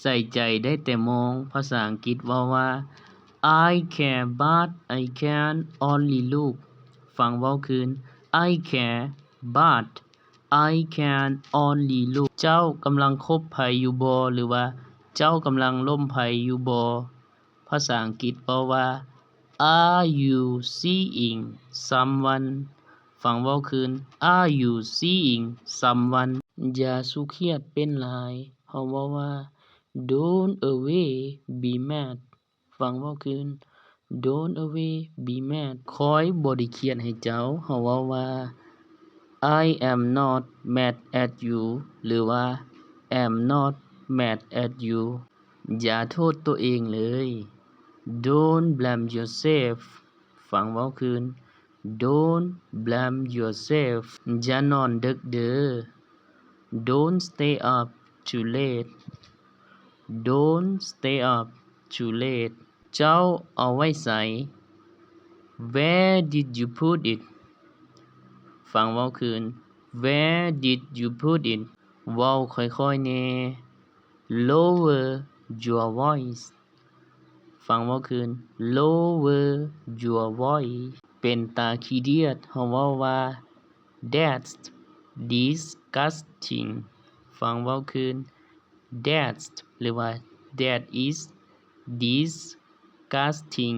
ໃສ່ໃຈໄດ້ແຕ່ມອງ. ພາສາອັງກິດເວົ້າວ່າ I care but I can only look. ຟັງເວົ້າຄືນ I care but I can only look. ເຈົ້າກຳລັງຄົບໃຜຢູ່ບໍ່? ຫຼືວ່າ ເຈົ້າກຳລັງລົມໃຜຢູ່ບໍ່? ພາສາອັງກິດເວົ້າວ່າ Are you seeing someone? ຟັງເວົ້າຄືນ Are you seeing someone? ຢ່າສຸຄຽດເປັນຫຼາຍ. ເຮົາເວົ້າວ່າ Don't worry, be mad. ຟັງເວົ້າຄືນ Don't worry, be mad. ຂ້ອຍບໍ່ໄດ້ຄຽດໃຫ້ເຈົ້າ. ເຮົາເວົ້າວ່າ I am not mad at you ຫຼືວ່າ I'm not mad at you. ຢ່າໂທດຕົວເອງເລີຍ. Don't blame yourself. ຟັງເວົ້າຄືນ Don't blame yourself. ຢ່ານອນເດິກເດີ້. Don't stay up too late. Don't stay up too late. ເຈົ້າເອົາໄວ້ໃສ? Where did you put it? ຟັງເວົ້າຄືນ Where did you put it? ເວົ້າຄ່ອຍໆແດ່. Lower your voice. ຟັງເວົ້າຄືນ Lower your voice. ເປັນຕາຂີ້ດຽດ. ເຮົາເວົ້າວ່າ That's disgusting. ຟັງເວົ້າຄືນ That's ຫຼືວ່າ That is disgusting.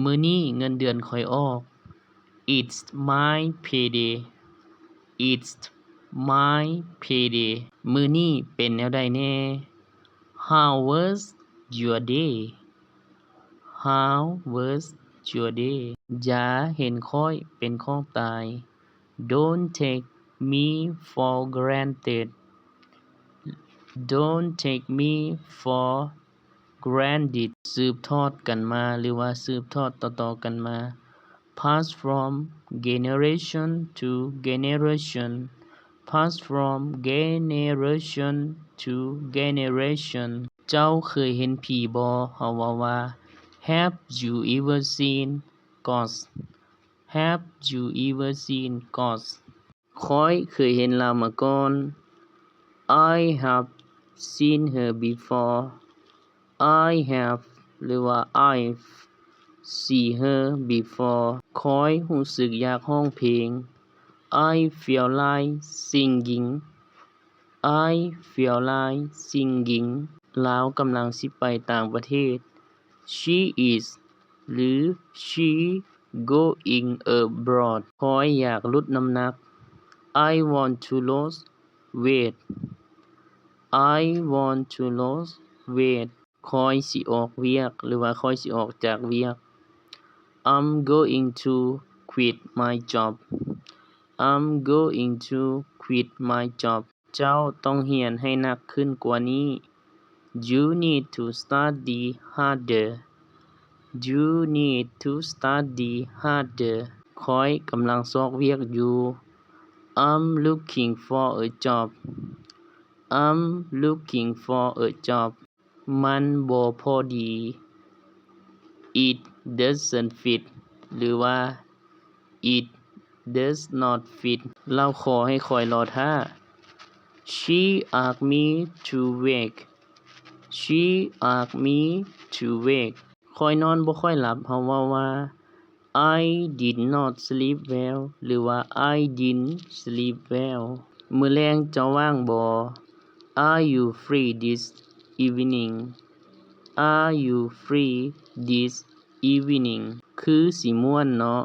ມື້ນີ້ເງິນເດືອນຂ້ອຍອອກ. It's my payday. It's my payday. ມື້ນີ້ເປັນແນວໃດແດ່? How was your day? How was your day? ຢ່າເຫັນຂ້ອຍເປັນຂອງຕາຍ. Don't take me for granted. Don't take me for granted. ສືບທອດກັນມາ ຫຼືວ່າສືບທອດຕໍ່ໆກັນມາ. Pass from generation to generation. Pass from generation to generation. ເຈົ້າເຄີຍເຫັນຜີບໍ່? ເຮົາເວົ້າວ່າ Have you ever seen ghost? Have you ever seen ghost? ຂ້ອຍເຄີຍເຫັນລາວມາກ່ອນ. I have seen her before. I have ຫຼືວ່າ I've seen her before. ຂ້ອຍຮູ້ສຶກຢາກຮ້ອງເພງ. I feel like singing. I feel like singing. ລາວກຳລັງຊິໄປຕ່າງປະເທດ. She is ຫຼື she going abroad. ຂ້ອຍຢາກຫຼຸດນ້ຳໜັກ. I want to lose weight. I want to lose weight. ຂ້ອຍຊິອອກວຽກ ຫຼືວ່າຂ້ອຍຊິອອກຈາກວຽກ. I'm going to quit my job. I'm going to quit my job. ເຈົ້າຕ້ອງຮຽນໃຫ້ໜັກຂຶ້ນກວ່ານີ້. You need to study harder. You need to study harder. ຂ້ອຍກຳລັງຊອກວຽກຢູ່. I'm looking for a job. I'm looking for a job. ມັນບໍ່ພໍດີ. It doesn't fit ຫຼືວ່າ It does not fit. ລາວຂໍໃຫ້ຂ້ອຍລໍຖ້າ. She asked me to wait. She asked me to wait. ຂ້ອຍນອນບໍ່ຄ່ອຍຫຼັບ. ເຮົາເວົ້າວ່າ I did not sleep well ຫຼືວ່າ I didn't sleep well. ມື້ແລງເຈົ້າວ່າງບໍ່? Are you free this evening? Are you free this evening? ຄືຊິມ່ວນເນາະ.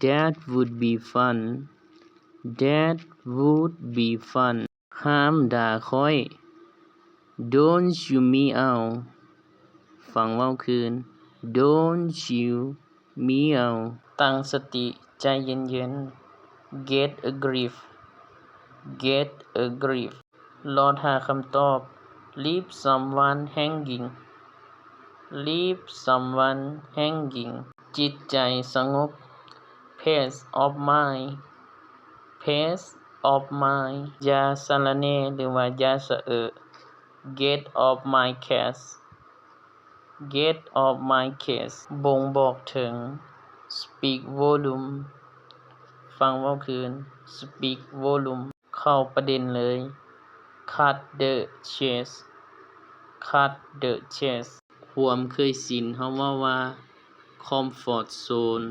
That would be fun. That would be fun. ຫ້າມດ່າຂ້ອຍ. Don't chew me out. ຟັງເວົ້າຄືນ. Don't chew me out. ຕັ້ງສະຕິ, ໃຈເຢັນໆ. Get a grip. Get a grip. ລໍຖ້າຄຳຕອບ. Leave someone hanging. Leave someone hanging. ຈິດໃຈສະຫງົບ. Peace of mind. Peace of mind. ຢ່າສະລະແໜ່ ຫຼືວ່າຢ່າສະເອີ. Get off my case. Get off my case. ບົ່ງບອກເຖິງ. Speak volume. ຟັງເວົ້າຄືນ. Speak volume. ເຂົ້າປະເດັນເລີຍ. Cut the chase. Cut the chest. ຄວາມເຄີຍຊິນ ເຮົາເວົ້າວ່າ comfort zone.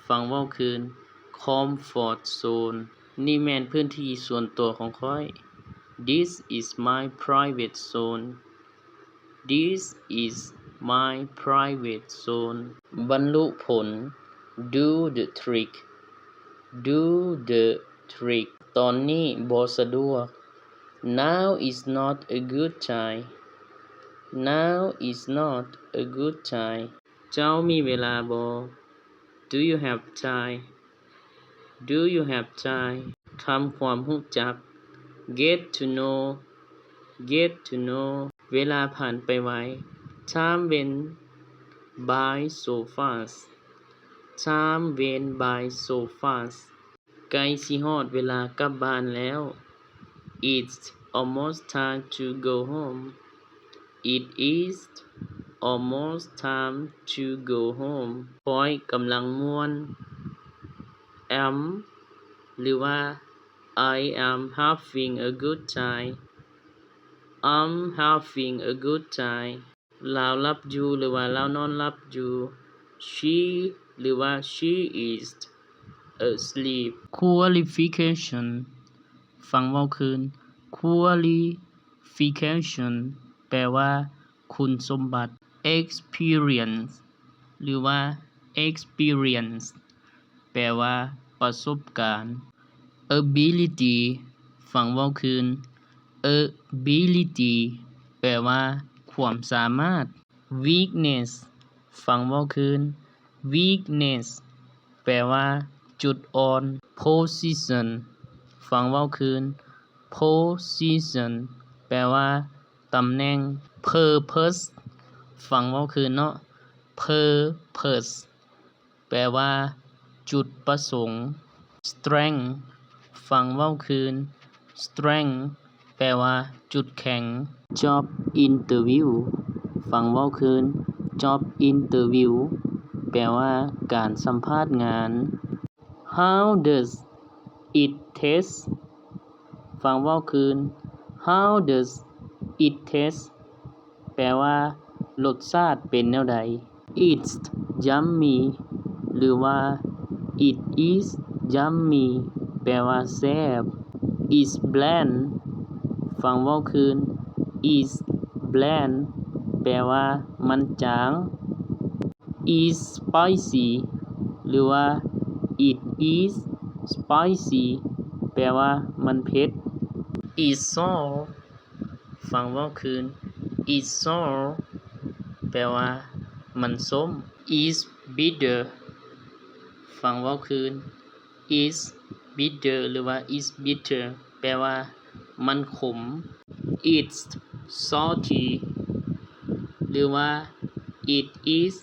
ຟັງເວົ້າຄືນ comfort zone. ນີ້ແມ່ນພື້ນທີ່ສ່ວນຕົວຂອງຂ້ອຍ. This is my private zone. This is my private zone. ບັນລຸຜົນ Do the trick. Do the trick. ຕອນນີ້ບໍ່ສະດວກ. Now is not a good time. Now is not a good time. ເຈົ້າມີເວລາບໍ່? Do you have time? Do you have time? ທຳຄວາມຮູ້ຈັກ Get to know. Get to know. ເວລາຜ່ານໄປໄວ. Time went by so fast. Time went by so fast. ໃກ້ຊິຮອດເວລາກັບບ້ານແລ້ວ. It's almost time to go home. It is almost time to go home. ຂ້ອຍກຳລັງມ່ວນ. Am ຫຼືວ່າ I am having a good time. I'm having a good time. ລາວຫຼັບຢູ່ ຫຼືວ່າລາວນອນຫຼັບຢູ່. She ຫຼືວ່າ she is asleep. Qualification. ຟັງເວົ້າຄືນ qualification ແປວ່າຄຸນສົມບັດ. Experience ຫຼືວ່າ experience ແປວ່າປະສົບການ. Ability ຟັງເວົ້າຄືນ ability ແປວ່າຄວາມສາມາດ. Weakness ຟັງເວົ້າຄືນ weakness ແປວ່າຈຸດອ່ອນ. Position ຟັງເວົ້າຄືນ position ແປວ່າຕຳແໜ່ງ. Purpose ຟັງເວົ້າຄືນເນາະ purpose ແປວ່າຈຸດປະສົງ. Strength ຟັງເວົ້າຄືນ strength ແປວ່າຈຸດແຂງ. Job interview ຟັງເວົ້າຄືນ job interview ແປວ່າການສຳພາດງານ. How does it taste? ຟັງເວົ້າຄືນ How does it taste? ແປວ່າລົດຊາດເປັນແນວໃດ? It's yummy ຫຼືວ່າ It is yummy ແປວ່າແຊບ. It's bland ຟັງເວົ້າຄືນ It's bland ແປວ່າມັນຈາງ. It's spicy ຫຼືວ່າ It is spicy ແປວ່າມັນເຜັດ. It's sour ຟັງເວົ້າຄືນ It's sour ແປວ່າມັນສົ້ມ. It's bitter ຟັງເວົ້າຄືນ It's bitter ຫຼືວ່າ It's bitter ແປວ່າມັນຂົມ. It's salty ຫຼືວ່າ It is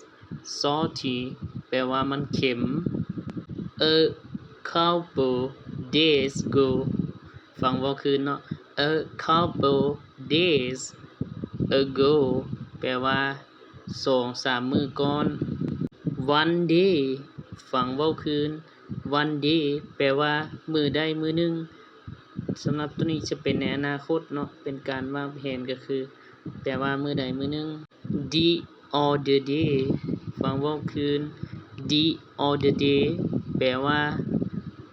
salty ແປວ່າມັນເຄັມ. A couple days ago ຟັງເວົ້າຄືນເນາະ A couple days ago ແປວ່າສອງສາມມື້ກ່ອນ. One day ຟັງເວົ້າຄືນ One day ແປວ່າມື້ໃດມື້ໜຶ່ງ. ສຳລັບໂຕນີ້ຈະເປັນໃນອະນາຄົດເນາະ ເປັນການວາງແຜນ ກໍຄືແປວ່າມື້ໃດມື້ໜຶ່ງ. The other day ຟັງເວົ້າຄືນ The other day ແປວ່າ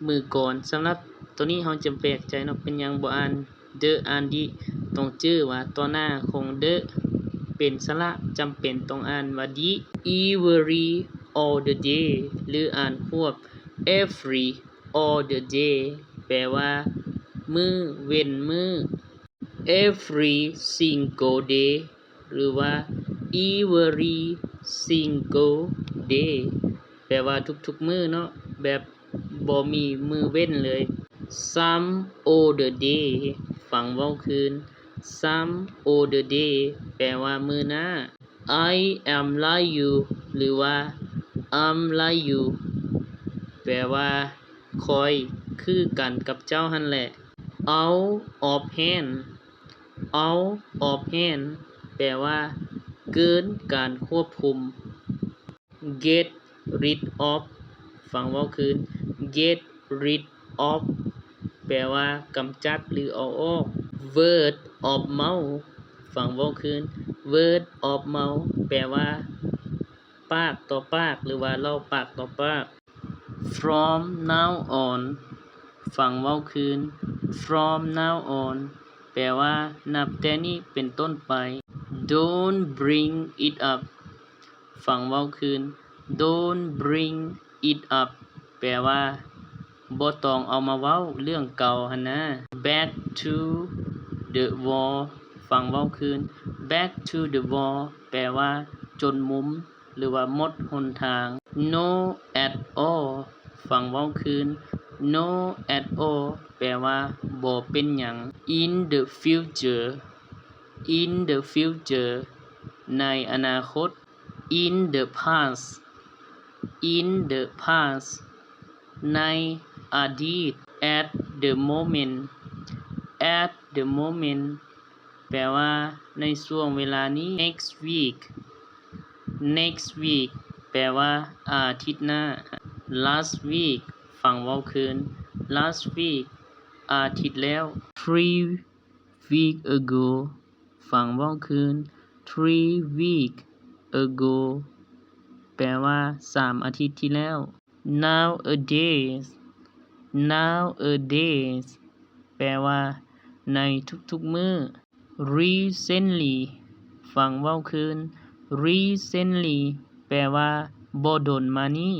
ມື້ກ່ອນ. ສຳລັບໂຕນີ້ເຮົາຈະແປກໃຈເນາະ ເປັນຫຍັງບໍ່ອ່ານ The ອ່ານ The ຕ້ອງຈື່ວ່າຕໍ່ໜ້າຂອງ The ເປັນສະຫຼະ ຈຳເປັນຕ້ອງອ່ານວ່າ The. Every other day ຫຼືອ່ານຄວບ Every other day ແປວ່າມື້ເວັ້ນມື້. Every single day ຫຼືວ່າ Every single day ແປວ່າທຸກໆມື້ເນາະ ແບບບໍ່ມີມື້ເວັ້ນເລີຍ. Some other day ຟັງເວົ້າຄືນ Some other day ແປວ່າມື້ໜ້າ. I am like you ຫຼືວ່າ I'm like you ແປວ່າຂ້ອຍຄືກັນກັບເຈົ້າຫັ້ນແຫຼະ. Out of hand Out of hand ແປວ່າເກີນການຄວບຄຸມ. Get rid of ຟັງເວົ້າຄືນ Get rid of ແປວ່າກຳຈັດ ຫຼື ເອົາອອກ. Word of mouth ຟັງເວົ້າຄືນ. Word of mouth ແປວ່າ ປາກຕໍ່ປາກ ຫຼືວ່າເວົ້າປາກຕໍ່ປາກ. From now on ຟັງເວົ້າຄືນ. From now on ແປວ່າ ນັບແຕ່ນີ້ເປັນຕົ້ນໄປ. Don't bring it up ຟັງເວົ້າຄືນ. Don't bring it up ແປວ່າ ບໍ່ຕ້ອງເອົາມາເວົ້າເລື່ອງເກົ່າຫັ້ນນາ. Back to the wall ຟັງເວົ້າຄືນ. Back to the wall ແປວ່າ ຈົນມຸມ ຫຼືວ່າໝົດຫົນທາງ. No at all ຟັງເວົ້າຄືນ. No at all ແປວ່າ ບໍ່ເປັນຫຍັງ. In the future. In the future ໃນອະນາຄົດ. In the past. In the past ໃນອະດີດ. At the moment. At the moment ແປວ່າ ໃນຊ່ວງເວລານີ້. Next week. Next week ແປວ່າ ອາທິດໜ້າ. Last week ຟັງເວົ້າຄືນ. Last week ອາທິດແລ້ວ. Three week ago ຟັງເວົ້າຄືນ. Three week ago ແປວ່າ ສາມອາທິດທີ່ແລ້ວ. Nowadays. Nowadays ແປວ່າ ໃນທຸກໆມື້. Recently ຟັງເວົ້າຄືນ. Recently ແປວ່າ ບໍ່ດົນມານີ້.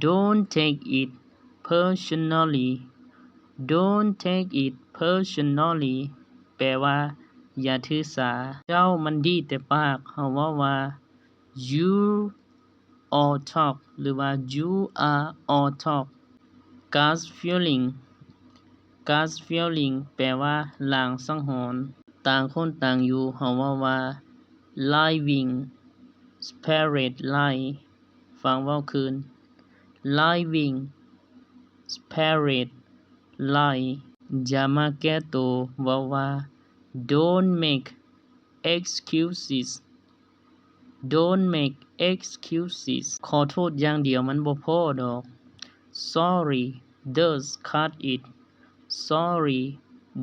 Don't take it personally. Don't take it personally ແປວ່າ ຢ່າຖືສາ. ເຈົ້າມັນດີແຕ່ປາກ. ເຮົາເວົ້າວ່າ You all talk ຫຼືວ່າ You are all talk. Gut feeling. Gut feeling ແປວ່າ ລາງສັງຫອນ. ຕ່າງຄົນຕ່າງຢູ່. ເຮົາເວົ້າວ່າ Living spirit life. ຟັງເວົ້າຄືນ. Living spirit life. ຢາມາແກ້ໂຕ. ເວົ້າວ່າ Don't make excuses. Don't make excuses. ຂໍໂທດຢ່າງດຽວມັນບໍ່ພໍດອກ. Sorry does cut it. Sorry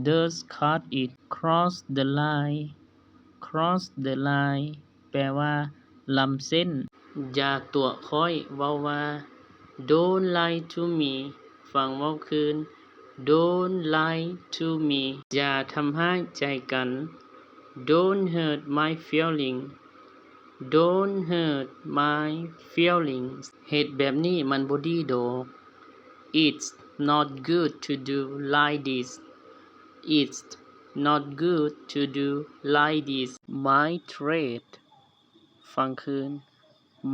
does cut it. Cross the line. Cross the line ແປວ່າ ລ້ຳເສັ້ນ. ຢ່າຕົວະຂ້ອຍ. ເວົ້າວ່າ Don't lie to me. ຟັງເວົ້າຄືນ. Don't lie to me. ຢ່າທຳຮ້າຍໃຈກັນ. Don't hurt my feeling. Don't hurt my feelings. ເຮັດແບບນີ້ມັນບໍ່ດີດອກ. It's not good to do like this. It's not good to do like this. My treat. ຟັງຄືນ.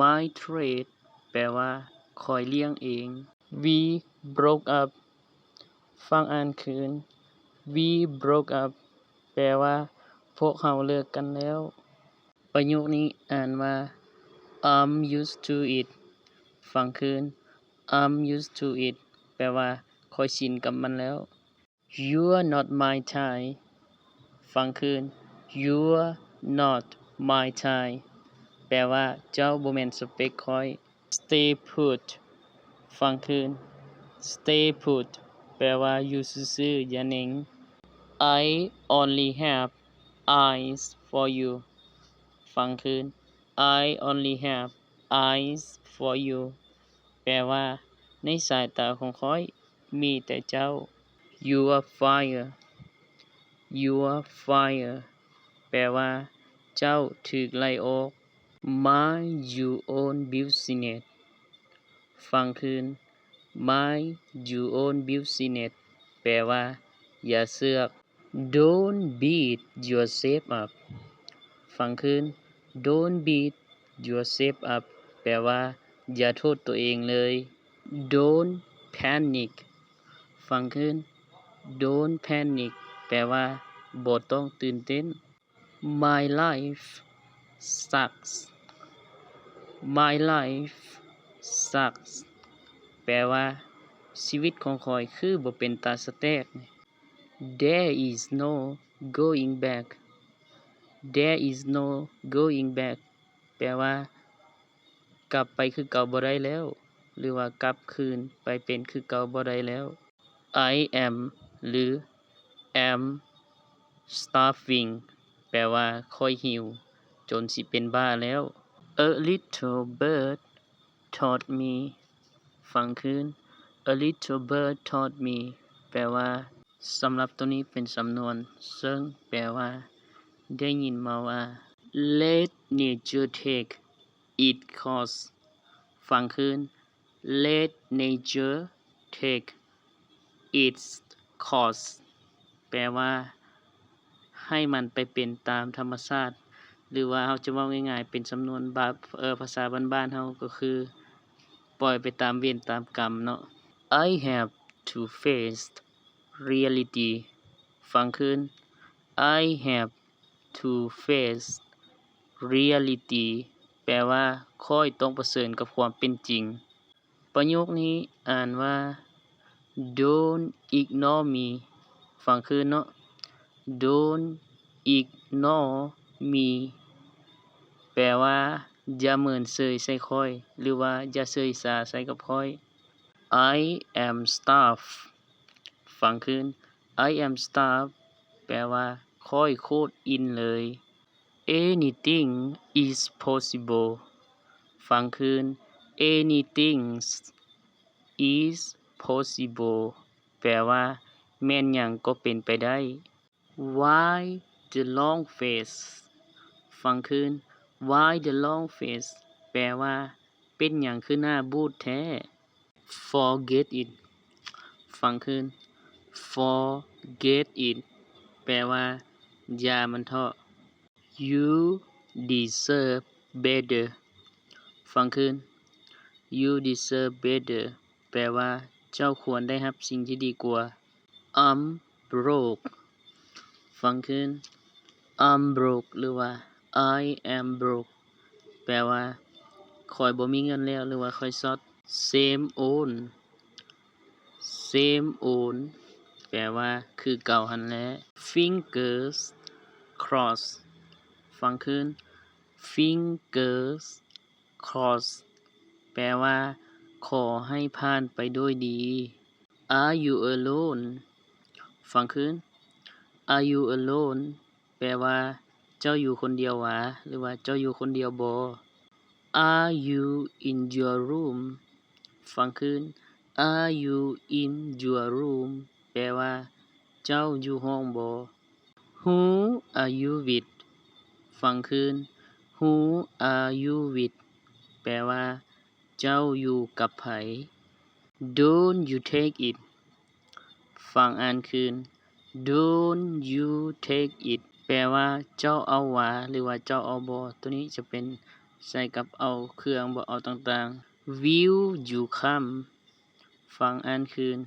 My treat ແປວ່າ ຂ້ອຍລ້ຽງເອງ. We broke up. ຟັງອ່ານຄືນ. We broke up ແປວ່າ ພວກເຮົາເລີກກັນແລ້ວ. ປະໂຫຍກນີ້ອ່ານວ່າ I'm used to it. ຟັງຄືນ. I'm used to it ແປວ່າ ຂ້ອຍຊິນກັບມັນແລ້ວ. You're not my type. ຟັງຄືນ. You're not my type ແປວ່າ ເຈົ້າບໍ່ແມ່ນສະເປັກຂ້ອຍ. Stay put. ຟັງຄືນ. Stay put ແປວ່າ ຢູ່ຊື່ໆ ຢ່າເໜັງ. I only have eyes for you. ຟັງຄືນ. I only have eyes for you ແປວ່າ ໃນສາຍຕາຂອງຂ້ອຍມີແຕ່ເຈົ້າ. You're fired. You're fired ແປວ່າ ເຈົ້າຖືກໄລ່ອອກ. Mind your own business. ຟັງຄືນ. Mind your own business ແປວ່າ ຢ່າເຊືອກ. Don't beat yourself up. ຟັງຄືນ. Don't beat yourself up ແປວ່າ ຢ່າໂທດຕົວເອງເລີຍ. Don't panic. ຟັງຄືນ. Don't panic ແປວ່າ ບໍ່ຕ້ອງຕື່ນເຕັ້ນ. My life sucks. My life sucks ແປວ່າ ຊີວິດຂອງຂ້ອຍຄືບໍ່ເປັນຕາສະແຕກ. There is no going back. There is no going back ແປວ່າ ກັບໄປຄືເກົ່າບໍ່ໄດ້ແລ້ວ ຫຼືວ່າ ກັບຄືນໄປເປັນຄືເກົ່າບໍ່ໄດ້ແລ້ວ. I am ຫຼື am starving. ແປວ່າ ຂ້ອຍຫິວຈົນຊິເປັນບ້າແລ້ວ. A little bird taught me. ຟັງຄືນ. A little bird taught me. ແປວ່າ ສຳລັບໂຕນີ້ເປັນສຳນວນເຊິ່ງແປວ່າ ໄດ້ຍິນມາວ່າ. Let nature take its course. ຟັງຄືນ. Let nature take its course. ແປວ່າ ໃຫ້ມັນໄປເປັນຕາມທຳມະຊາດ ຫຼືວ່າເຮົາຈະເວົ້າງ່າຍໆ ເປັນສຳນວນບາບ ເອີ ພາສາບ້ານໆເຮົາກໍຄື ປ່ອຍໄປຕາມເວນຕາມກຳເນາະ. I have to face reality. ຟັງຄືນ. I have to face reality. ແປວ່າ ຂ້ອຍຕ້ອງປະເຊີນກັບຄວາມເປັນຈິງ. ປະໂຫຍກນີ້ອ່ານວ່າ Don't ignore me. ຟັງຄືນເນາະ. Don't ignore me. ແປວ່າ ຢ່າເມີນເສີຍໃສ່ຂ້ອຍ ຫຼືວ່າ ຢ່າເສີຍຊາໃສ່ກັບຂ້ອຍ. I am starved. ຟັງຄືນ. I am starved. ແປວ່າ ຂ້ອຍໂຄດອິນເລີຍ. Anything is possible. ຟັງຄືນ. Anything is possible. ແປວ່າ ແມ່ນຫຍັງກໍເປັນໄປໄດ້. Why the long face? ຟັງຄືນ. Why the long face? ແປວ່າ ເປັນຫຍັງຄືໜ້າບູດແທ້? Forget it. ຟັງຄືນ. Forget it. ແປວ່າ ຢ່າມັນເຖາະ. You deserve better. ຟັງຄືນ. You deserve better. ແປວ່າ ເຈົ້າຄວນໄດ້ຮັບສິ່ງທີ່ດີກວ່າ. I'm broke. ຟັງຄືນ. I'm broke ຫຼືວ່າ I am broke ແປວ່າ ຂ້ອຍບໍ່ມີເງິນແລ້ວ ຫຼືວ່າ ຂ້ອຍຊອດ. Same old. Same old ແປວ່າ ຄືເກົ່າຫັ້ນແຫຼະ. Fingers crossed. ຟັງຄືນ. Fingers crossed ແປວ່າ ຂໍໃຫ້ຜ່ານໄປດ້ວຍດີ. Are you alone? ຟັງຄືນ. Are you alone? ແປວ່າ ເຈົ້າຢູ່ຄົນດຽວຫວາ ຫຼືວ່າ ເຈົ້າຢູ່ຄົນດຽວບໍ? Are you in your room? ຟັງຄືນ. Are you in your room? ແປວ່າ ເຈົ້າຢູ່ຫ້ອງບໍ? Who are you with? ຟັງຄືນ. Who are you with? ແປວ່າ ເຈົ້າຢູ່ກັບໃຜ? Don't you take it? ຟັງອ່ານຄືນ. Don't you take it? ແປວ່າ ເຈົ້າເອົາຫວາ ຫຼືວ່າ ເຈົ້າເອົາບໍ? ໂຕນີ້ຈະເປັນໃຊ້ກັບເອົາເຄື່ອງ ບໍ່ເອົາຕ່າງໆ. Will you come? ຟັງອ່ານຄືນ.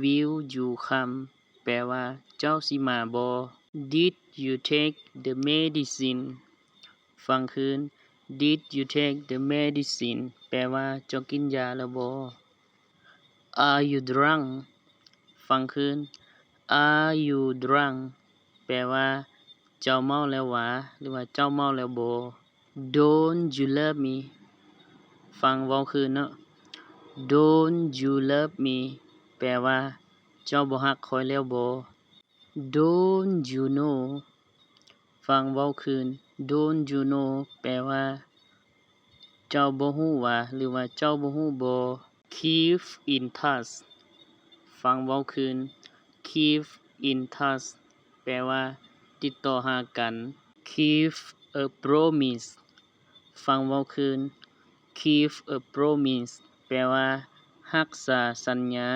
Will you come? ແປວ່າ ເຈົ້າຊິມາບໍ? Did you take the medicine? ຟັງຄືນ. Did you take the medicine? ແປວ່າ ເຈົ້າກິນຢາແລ້ວບໍ? Are you drunk? ຟັງຄືນ. Are you drunk? ແປວ່າ ເຈົ້າເມົາແລ້ວຫວາ ຫຼືວ່າ ເຈົ້າເມົາແລ້ວບໍ? Don't you love me? ຟັງເວົ້າຄືນເນາະ. Don't you love me? ແປວ່າ ເຈົ້າບໍ່ຮັກຂ້ອຍແລ້ວບໍ? Don't you know? ຟັງເວົ້າຄືນ. Don't you know? ແປວ່າ ເຈົ້າບໍ່ຮູ້ຫວາ ຫຼືວ່າ ເຈົ້າບໍ່ຮູ້ບໍ? Keep in touch. ຟັງເວົ້າຄືນ. Keep in touch. ແປວ່າ ຕິດຕໍ່ຫາກັນ. Keep a promise. ຟັງເວົ້າຄືນ. Keep a promise. ແປວ່າ ຮັກສາສັນຍາ.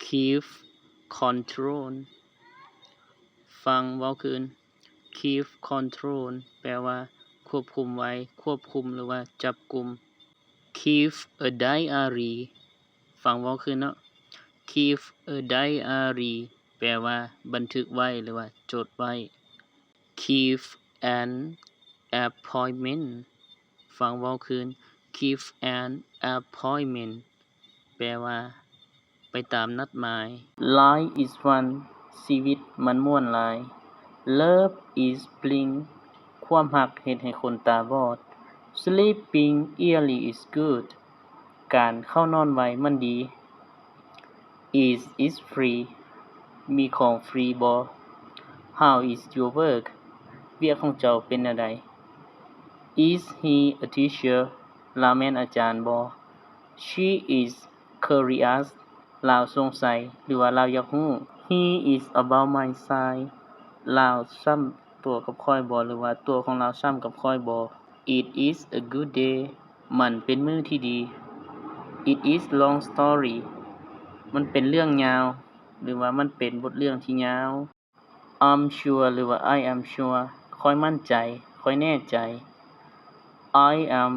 Keep control. ຟັງເວົ້າຄືນ. Keep control ແປວ່າ ຄວບຄຸມໄວ້, ຄວບຄຸມ ຫຼືວ່າ ຈັບກຸມ. Keep a diary. ຟັງເວົ້າຄືນເນາະ. Keep a diary ແປວ່າ ບັນທຶກໄວ້ ຫຼືວ່າ ຈົດໄວ້. Keep an appointment. ຟັງເວົ້າຄືນ. Keep an appointment ແປວ່າ ໄປຕາມນັດໝາຍ. Life is fun. ຊີວິດມັນມ່ວນຫຼາຍ. Love is blind. ຄວາມຮັກເຮັດໃຫ້ຄົນຕາບອດ. Sleeping early is good. ການເຂົ້ານອນໄວມັນດີ. Is it free? ມີຂອງຟຣີບໍ? How is your work? ວຽກຂອງເຈົ້າເປັນແນວໃດ? Is he a teacher? ລາວແມ່ນອາຈານບໍ? She is curious. ລາວສົງໄສ ຫຼືວ່າລາວຢາກຮູ້. He is about my size. ລາວສ່ຳຕົວກັບຂ້ອຍບໍ ຫຼືວ່າຕົວຂອງລາວສ່ຳກັບຂ້ອຍບໍ? It is a good day. ມັນເປັນມື້ທີ່ດີ. It is long story. ມັນເປັນເລື່ອງຍາວ ຫຼືວ່າມັນເປັນບົດເລື່ອງທີ່ຍາວ. I'm sure ຫຼືວ່າ I am sure. ຂ້ອຍໝັ້ນໃຈ. ຂ້ອຍແນ່ໃຈ. I am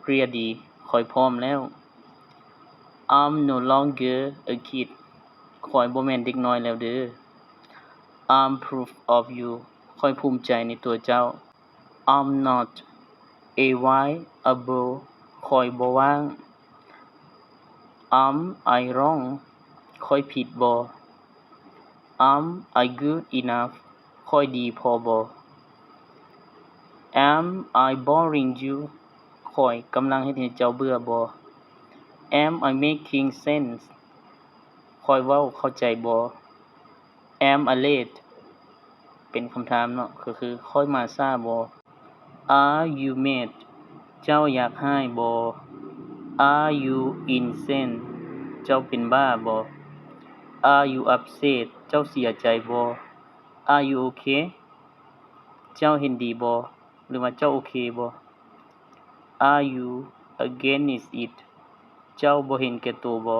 ready. ຂ້ອຍພ້ອມແລ້ວ. I'm no longer a kid. ຂ້ອຍບໍ່ແມ່ນເດັກນ້ອຍແລ້ວເດີ້. I'm proud of you. ຂ້ອຍພູມໃຈໃນຕົວເຈົ້າ. I'm not available. ຂ້ອຍບໍ່ວ່າງ. Am I wrong? ຂ້ອຍຜິດບໍ? Am I good enough? ຂ້ອຍດີພໍບໍ? Am I boring you? ຂ້ອຍກຳລັງເຮັດໃຫ້ເຈົ້າເບື່ອບໍ? Am I making sense? ຂ້ອຍເວົ້າເຂົ້າໃຈບໍ? Am I late? ເປັນຄຳຖາມເນາະ ກໍຄື ຂ້ອຍມາຊ້າບໍ? Are you mad? ເຈົ້າຢາກຮ້າຍບໍ? Are you insane? ເຈົ້າເປັນບ້າບໍ? Are you upset? ເຈົ້າເສຍໃຈບໍ? Are you okay? ເຈົ້າເຫັນດີບໍ ຫຼືວ່າເຈົ້າໂອເຄບໍ? Are you against it? ເຈົ້າບໍ່ເຫັນແກ່ໂຕບໍ?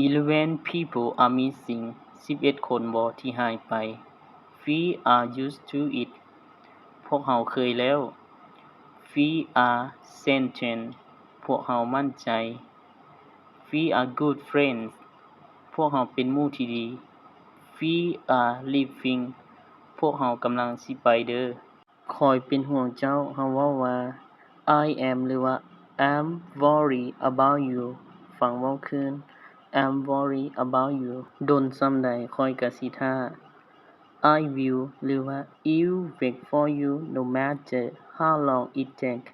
Eleven people are missing. ສິບເອັດຄົນບໍທີ່ຫາຍໄປ. We are used to it. ພວກເຮົາເຄີຍແລ້ວ. We are certain. ພວກເຮົາໝັ້ນໃຈ. We are good friends. ພວກເຮົາເປັນໝູ່ທີ່ດີ. We are leaving. ພວກເຮົາກຳລັງຊິໄປເດີ້. ຂ້ອຍເປັນຫ່ວງເຈົ້າ. ເຮົາເວົ້າວ່າ I am ຫຼືວ່າ I'm worried about you. ຟັງເວົ້າຄືນ I'm worried about you. ດົນສ່ຳໃດຂ້ອຍກະຊິຖ້າ. I will ຫຼືວ່າ I'll wait for you no matter how long it take.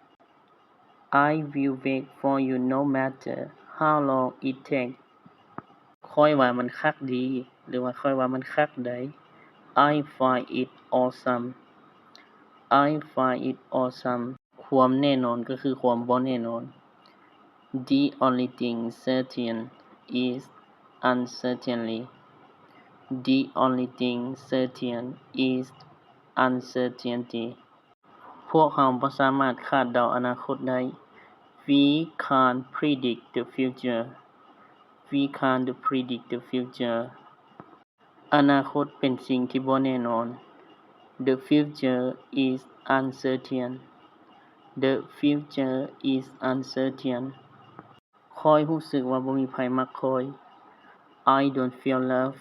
I will wait for you no matter how long it take. ຂ້ອຍວ່າມັນຄັກດີ ຫຼືວ່າຂ້ອຍວ່າມັນຄັກໃດ. I find it awesome. I find it awesome. ຄວາມແນ່ນອນກໍຄືຄວາມບໍ່ແນ່ນອນ. The only thing certain is uncertainty. The only thing certain is uncertainty. ພວກເຮົາບໍ່ສາມາດຄາດເດົາອະນາຄົດໄດ້. We can't predict the future. We can't predict the future. ອະນາຄົດເປັນສິ່ງທີ່ບໍ່ແນ່ນອນ. The future is uncertain. The future is uncertain. ຂ້ອຍຮູ້ສຶກວ່າບໍ່ມີໃຜມັກຂ້ອຍ. I don't feel loved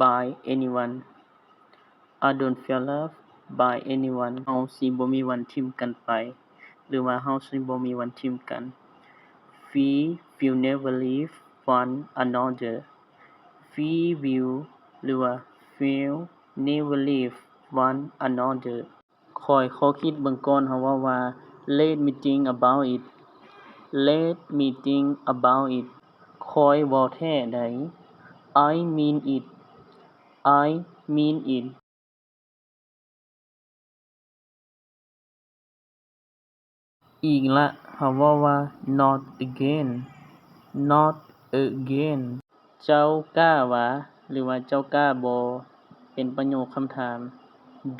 by anyone. I don't feel loved by anyone. ເຮົາຊິບໍ່ມີວັນຖິ້ມກັນໄປ ຫຼືວ່າເຮົາຊິບໍ່ມີວັນຖິ້ມກັນ. We will never leave one another. We will ຫຼືວ່າ will never leave one another. ຂ້ອຍຂໍຄິດເບິ່ງກ່ອນ. ເຮົາເວົ້າວ່າ Let me think about it. Let me think about it. ຂ້ອຍເວົ້າແທ້ໃດ. I mean it. I mean it. ອີກລະ ເຮົາເວົ້າວ່າ Not again. Not again. ເຈົ້າກ້າຫວາ ຫຼືວ່າເຈົ້າກ້າບໍ່? ເປັນປະໂຫຍກຄຳຖາມ.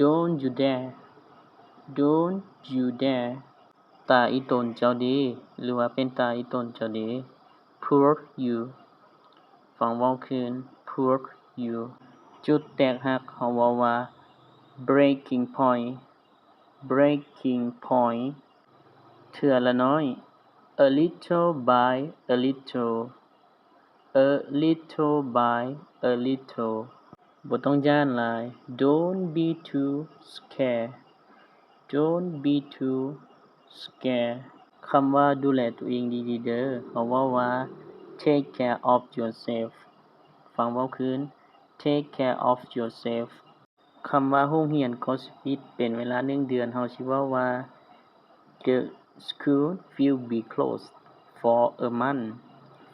Don't you dare. Don't you dare. ຕາອີ່ຕົນເຈົ້າເດ ຫຼືວ່າເປັນຕາອີ່ຕົນເຈົ້າເດ. Poor you. ຟັງເວົ້າຄືນ. Poor you. ຈຸດແຕກຫັກ ເຮົາເວົ້າວ່າ breaking point. Breaking point. ເທື່ອລະໜ້ອຍ. A little by a little. A little by a little. ບໍ່ຕ້ອງຢ້ານຫຼາຍ. Don't be too scared. Don't be too scared. ຄຳວ່າດູແລຕົວເອງດີໆເດີ້ ເຮົາເວົ້າວ່າ take care of yourself. ຟັງເວົ້າຄືນ. Take care of yourself. ຄຳວ່າໂຮງຮຽນກໍຊິປິດເປັນເວລາໜຶ່ງເດືອນ ເຮົາຊິເວົ້າວ່າ The school will be closed for a month.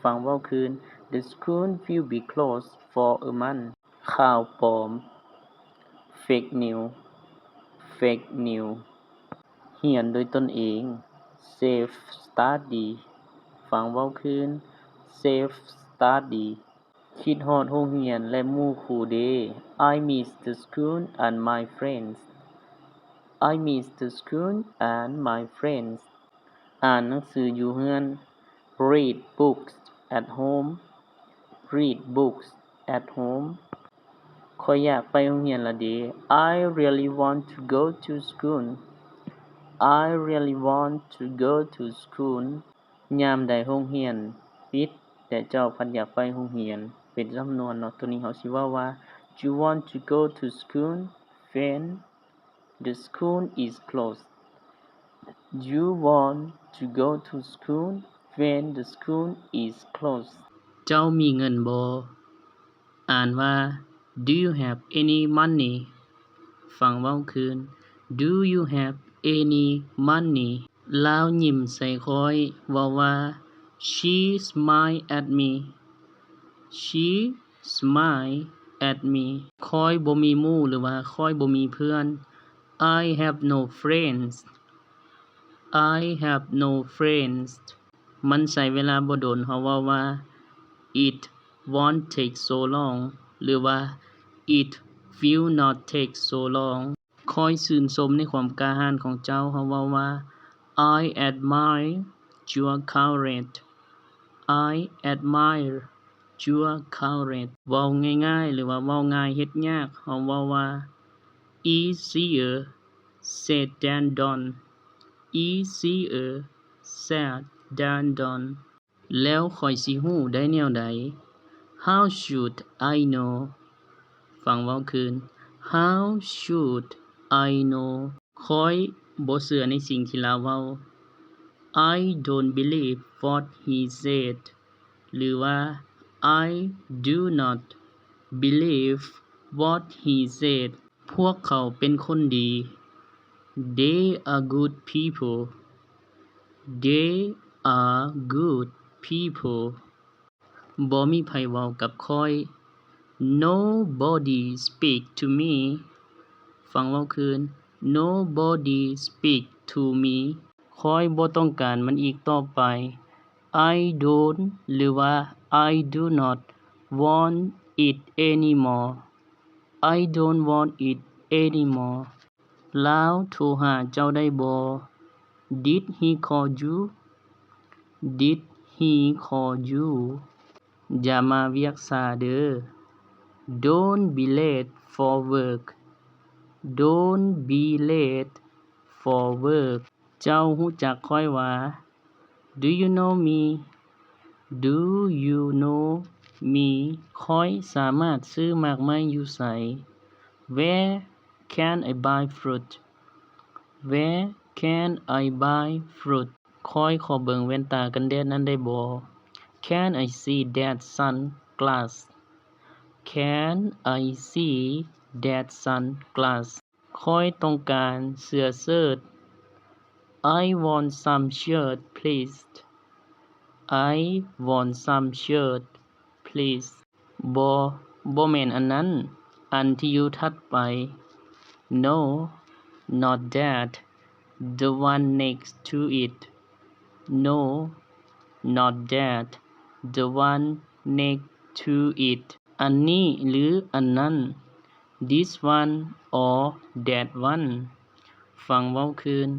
ຟັງເວົ້າຄືນ. The school will be closed for a month. ຂ່າວປອມ. Fake news. Fake news. ຮຽນໂດຍຕົນເອງ. Self study. ຟັງເວົ້າຄືນ. Self study. ຄິດຮອດໂຮງຮຽນ ແລະ ໝູ່ຄູ່ເດ. I miss the school and my friends. I miss the school and my friends. ອ່ານໜັງສືຢູ່ເຮືອນ. Read books at home. Read books at home. ຂ້ອຍຢາກໄປໂຮງຮຽນລະເດ. I really want to go to school. I really want to go to school. ຍາມໃດໂຮງຮຽນປິດ ແຕ່ເຈົ້າພັດຢາກໄປໂຮງຮຽນ. ເປັນສຳນວນເນາະ. ໂຕນີ້ເຮົາຊິເວົ້າວ່າ You want to go to school when the school is closed. You want to go to school when the school is closed. ເຈົ້າມີເງິນບໍ່? ອ່ານວ່າ Do you have any money? ຟັງເວົ້າຄືນ. Do you have any money? ລາວຍິ້ມໃສ່ຂ້ອຍ ເວົ້າວ່າ She smile at me. She smile at me. ຂ້ອຍບໍ່ມີໝູ່ ຫຼືວ່າ ຂ້ອຍບໍ່ມີເພື່ອນ. I have no friends. I have no friends. ມັນໃຊ້ເວລາບໍ່ດົນ. ເຮົາເວົ້າວ່າ It won't take so long ຫຼືວ່າ It will not take so long. ຂ້ອຍຊື່ນຊົມໃນຄວາມກ້າຫານຂອງເຈົ້າ. ເຮົາເວົ້າວ່າ I admire your courage. I admire your courage. ເວົ້າງ່າຍໆ ຫຼືວ່າເວົ້າງ່າຍເຮັດຍາກ. ເຮົາເວົ້າວ່າ Easier said than done. Easier said than done. ແລ້ວຂ້ອຍຊິຮູ້ໄດ້ແນວໃດ? How should I know? ຟັງເວົ້າຄືນ. How should I know? ຂ້ອຍບໍ່ເຊື່ອໃນສິ່ງທີ່ລາວເວົ້າ. I don't believe what he said. ຫຼືວ່າ I do not believe what he said. ພວກເຂົາເປັນຄົນດີ. They are good people. They are good people. ບໍ່ມີໃຜເວົ້າກັບຂ້ອຍ. Nobody speak to me. ຟັງເວົ້າຄືນ. Nobody speak to me. ຂ້ອຍບໍ່ຕ້ອງການມັນອີກຕໍ່ໄປ. I don't ຫຼືວ່າ I do not want it anymore. I don't want it anymore. ລາວໂທຫາເຈົ້າໄດ້ບໍ່? Did he call you? Did he call you? ຢ່າມາວຽກຊ້າເດີ. Don't be late for work. Don't be late for work. ເຈົ້າຮູ້ຈັກຂ້ອຍຫວາ? Do you know me? Do you know me? ຂ້ອຍສາມາດຊື້ໝາກໄມ້ຢູ່ໃສ? Where can I buy fruit? Where can I buy fruit? ຂ້ອຍຂໍເບິ່ງແວ່ນຕາກັນແດດນັ້ນໄດ້ບໍ່? Can I see that sunglass? Can I see that sunglass? ຂ້ອຍຕ້ອງການເສື້ອເສີດ. I want some shirt, please. I want some shirt, please. ບໍ່, ບໍ່ແມ່ນອັນນັ້ນ, ອັນທີ່ຢູ່ຖັດໄປ. No, not that, the one next to it. No, not that, the one next to it. ອັນນີ້ ຫຼື ອັນນັ້ນ. This one or that one. ຟັງເວົ້າຄືນ.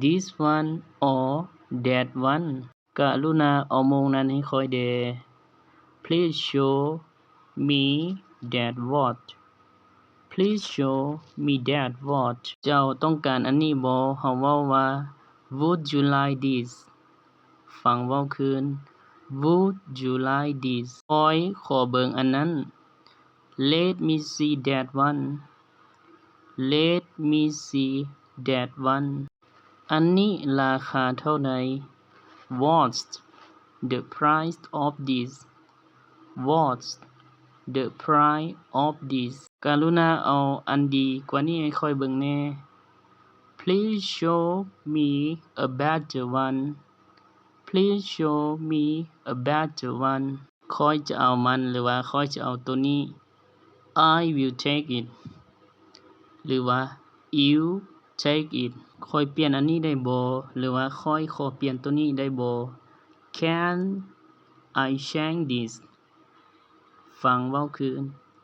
This one or that one. ກະລຸນາເອົາໂມງນັ້ນໃຫ້ຂ້ອຍແດ່. Please show me that watch. Please show me that watch. ເຈົ້າຕ້ອງການອັນນີ້ບໍ່? ເຮົາເວົ້າວ່າ Would you like this? ຟັງເວົ້າຄືນ. Would you like this? ຂ້ອຍຂໍເບິ່ງອັນນັ້ນ. Let me see that one. Let me see that one. ອັນນີ້ລາຄາເທົ່າໃດ? What's the price of this? What's the price of this? ກະລຸນາເອົາອັນດີກວ່ານີ້ໃຫ້ຂ້ອຍເບິ່ງແດ່. Please show me a better one. Please show me a better one. ຂ້ອຍຈະເອົາມັນ ຫຼືວ່າ ຂ້ອຍຈະເອົາໂຕນີ້. I will take it. ຫຼືວ່າ You Take it ຂ້ອຍປ່ຽນອັນນີ້ໄດ້ບໍ່? ຫຼືວ່າ ຂ້ອຍຂໍປ່ຽນໂຕນີ້ໄດ້ບໍ່? Can I change this? ຟັງເວົ້າຄືນ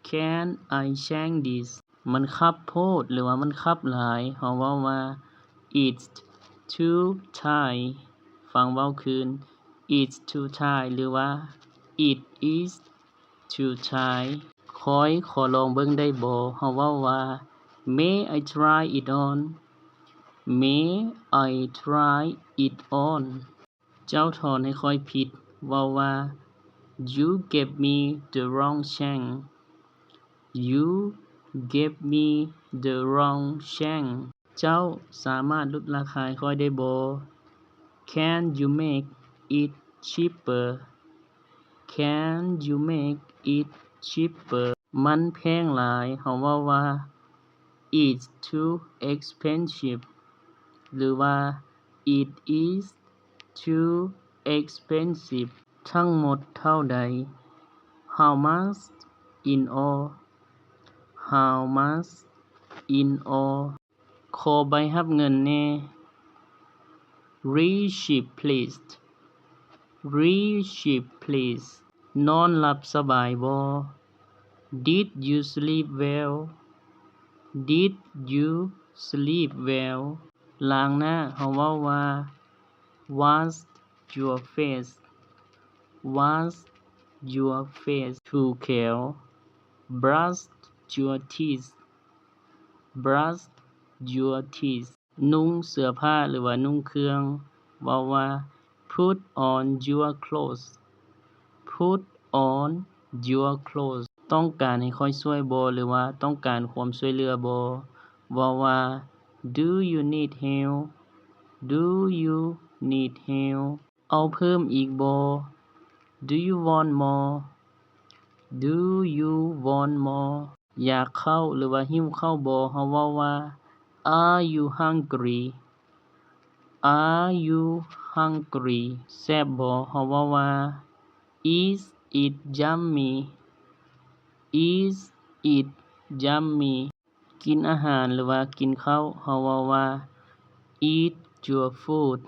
Can I change this? ມັນຄັບໂພດ ຫຼືວ່າມັນຄັບຫຼາຍ ເຮົາເວົ້າວ່າ It's too tight. ຟັງເວົ້າຄືນ It's too tight ຫຼືວ່າ It is too tight. ຂ້ອຍຂໍລອງເບິ່ງໄດ້ບໍ່? ເຮົາເວົ້າວ່າ May I try it on? May I try it on? ເຈົ້າຖອນໃຫ້ຂ້ອຍຜິດ ເວົ້າວ່າ You gave me the wrong chance. You gave me the wrong chance. ເຈົ້າສາມາດຫຼຸດລາຄາໃຫ້ຂ້ອຍໄດ້ບໍ່? Can you make it cheaper? Can you make it cheaper? ມັນແພງຫຼາຍ ເຮົາເວົ້າວ່າ It's too expensive ຫຼືວ່າ It is too expensive. ທັງໝົດເທົ່າໃດ? How much in all? How much in all? ຂໍໃບຮັບເງິນແດ່. Receipt please. Receipt please. ນອນຫຼັບສະບາຍບໍ່? Did you sleep well? Did you sleep well? ລ້າງໜ້າ ເຮົາເວົ້າວ່າ Wash your face. Wash your face. ຖູແຂ້ວ. Brush your teeth. Brush your teeth. ນຸ່ງເສື້ອຜ້າ ຫຼືວ່ານຸ່ງເຄື່ອງ ເວົ້າວ່າ Put on your clothes. Put on your clothes. ຕ້ອງການໃຫ້ຂ້ອຍຊ່ວຍບໍ່? ຫຼືວ່າຕ້ອງການຄວາມຊ່ວຍເຫຼືອບໍ່? ເວົ້າວ່າ Do you need help? Do you need help? ເອົາເພີ່ມອີກບໍ່? Do you want more? Do you want more? ຢາກເຂົ້າ ຫຼືວ່າຫິວເຂົ້າບໍ່? ເຮົາເວົ້າວ່າ Are you hungry? Are you hungry? ແຊບບໍ່? ເຮົາເວົ້າວ່າ Is it yummy? Is it yummy? ກິນອາຫານ ຫຼືວ່າກິນເຂົ້າ ເຮົາເວົ້າວ່າ Eat your food.